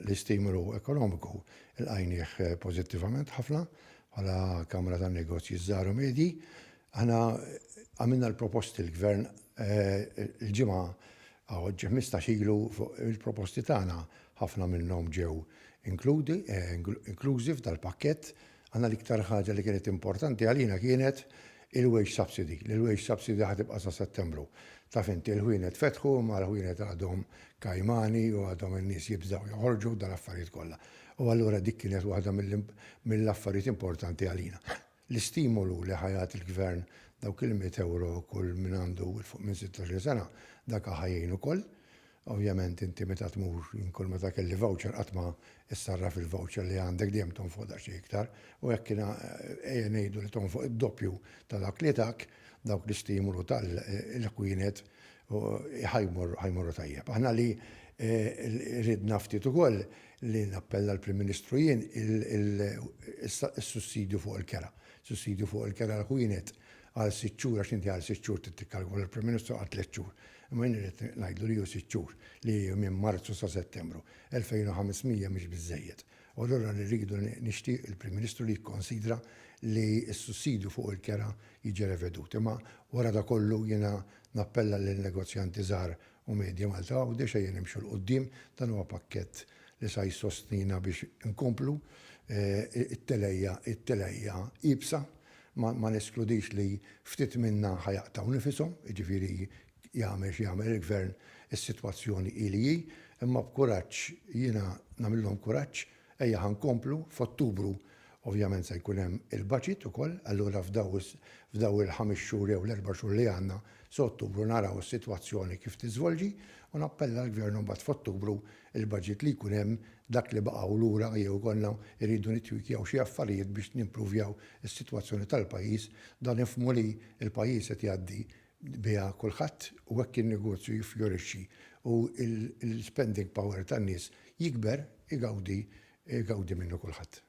L-istimulu ekonomiku lqajnieh pożittivament ħafna bħala Kamra tan-Negozji Żgħar u Medji. Aħna għamilna l-proposti l-Gvern il-ġimgħa ġie 15 ilu fuq il-proposti tagħna ħafna minnhom ġew inkludi inklużi f'dal-pakkett. Aħna l-iktar ħaġa li kienet importanti għalina kienet il-wage subsidy, li l-wage subsidy ħa tibqa' sa Settembru. Taf inti l-ħwienet fetħu imma l-ħwienet għadhom kajmani u għadhom in-nies jibżgħu joħorġu u dal-affarijiet kollha. U allura dik kienet waħda mill-affarijiet importanti għalina. L-istimolu li ħa jagħti l-Gvern dawk il-mitt ewro kull min għandu 'l fuq minn 16 sena, dak ħa jgħin ukoll. Ovvjament inti meta tmur, jien kull meta kelli voucher qatt ma issarraf il-voucher li għandek dejjem tonfoq daqsxejn iktar u hekk kien ejja ngħidu li tonfoq id-doppju ta' dak li tak, dawk l-istimulu tal-ħwienet ħa jmorru tajjeb. Aħna li ridna ftit ukoll li nappella l-Prim Ministru jien is-sussidju fuq il-kera. Sussidju fuq il-kera l-ħwienet għal sitt xhur għax inti għal sitt xhur trid tikkalkola l-Prim Ministru għal tliet xhur. Imma jien irrid ngħidlu li hu sitt xhur li minn Marzu sa Settembru. 2500 mhix biżżejjed. U allura li rridu nixtieq il-Prim Ministru li jikkonsidra li s-sussidju fuq il-kera jiġi revedut. Imma wara da kollu jiena nappella lin-negozjanti żgħar u medji Malta Għawdex ejja nimxu 'l quddiem, dan huwa pakkett li sa jsostnina biex inkomplu it-telgħija it-telgħija iebsa. Ma neskludix li ftit minna ħa jaqtgħu nifishom, jiġifieri jagħmel x'jagħmel il-Gvern is-sitwazzjoni hi li hi, imma b'kuraġġ jiena nagħmlilhom kuraġġ, ejja ħa nkomplu, f'Ottubru ovvjament se jkun hemm il-budget ukoll, allura f'daw f'daw il-ħames xhur jew l-erba' xhur li għandna sa Ottubru naraw is-sitwazzjoni kif tiżvolġi u nappella l-Gvern imbagħad f'Ottubru il-budget li jkun hemm dak li baqgħu lura jew ikollna irridu nitwikjaw xi affarijiet biex nimpruvjaw is-sitwazzjoni tal-pajjiż, dan nifhmu li l-pajjiż qed jgħaddi biha kulħadd u hekk in-negozju jiffjorixxi u l-spending power tan-nies jikber igawdi igawdi minnu kulħadd.